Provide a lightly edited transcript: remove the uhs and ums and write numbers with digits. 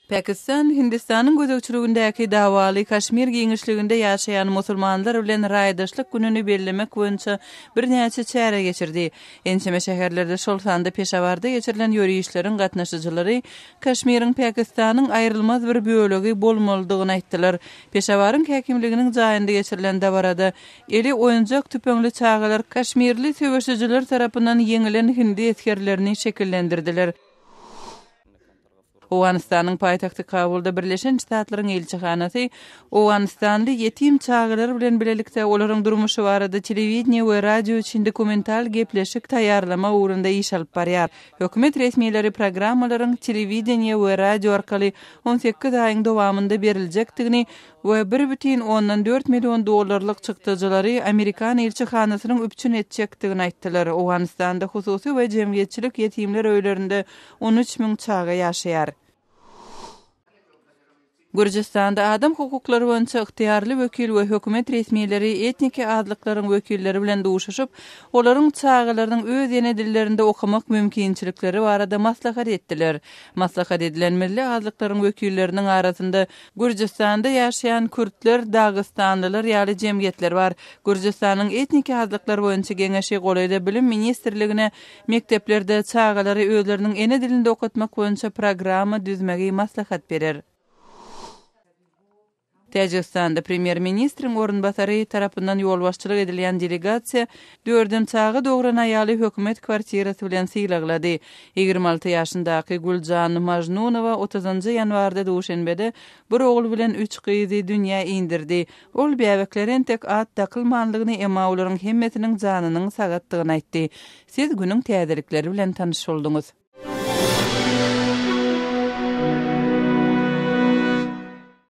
Pakistan Hindistanyň gözegçiligindäki dawaly Kaşmir giňişliginde ýaşaýan musulmanlar bilen raýdaşlyk gününi bellemek boýunça birnäçe çäre geçirdi. Ençeme şäherlerde, şol sanda Peşawarda geçirilen ýörişleriň gatnaşyjylary Kaşmiriň Pakistanyň aýrylmaz bir bölegi bolmalydygyny aýtdylar. Peşawaryň häkimliginiň jaýynda geçirilen dabarada eli oýunjak tüpeňli çagalar kaşmirli söweşijiler tarapyndan ýeňilen hindi esgerlerini şekillendirdiler. Owganystanyň paýtagty Kabulda Birleşen Ştatlaryň ilçihanasy owganystanly ýetim çagalar bilen bilelikde olaryň durmuşy barada telewideniýe we radio üçin dokumental gepleşik taýýarlamak ugrunda iş alyp barýar. Hökümet resmileri programmalaryň telewideniýe we radio arkaly 18 aýyň dowamynda beriljekdigini we 1,4 million dollarlyk çykdajylary amerikan ilçihanasynyň üpjün etjekdigini aýtdylar. Owganystanda hususy we jemgyýetçilik ýetimler öýlerinde 13 müň çaga ýaşaýar. Gürjüstanda adam hukuklary boýunça ygtyýarly wekil we hökümet resmileri etniki azlyklaryň wekilleri bilen duşuşyp, olaryň çagalarynyň öz ene dillerinde okamak mümkinçilikleri barada maslahat etdiler. Maslahat edilen milli azlyklaryň wekilleriniň arasynda Gürjüstanda ýaşaýan kürtler, dagystanlylar ýaly jemgyýetler bar. Gürjüstanyň etniki azlyklar boýunça geňeşi golaýda Bilim ministrligine mekdeplerde çagalary özleriniň ene dilinde okatmak boýunça programma düzmegi maslahat berer. Täjigistanda premýer-ministriň orunbasary tarapyndan ýolbaşçylyk edilýän delegasiýa dördem çaga dogran aýaly hökümet kwartirasy bilen sylaglady. 26 ýaşyndaky Güljan Majnunowa otuzynjy ýanwarda Duşenbede bir ogul bilen üç gyzy dünýä indirdi. Ol bäbeklere entek at dakylmanlygyny, emma olaryň hemmesiniň janynyň sagatdygyny aýtdy. Siz günüň täzelikleri bilen tanyş bolduňyz.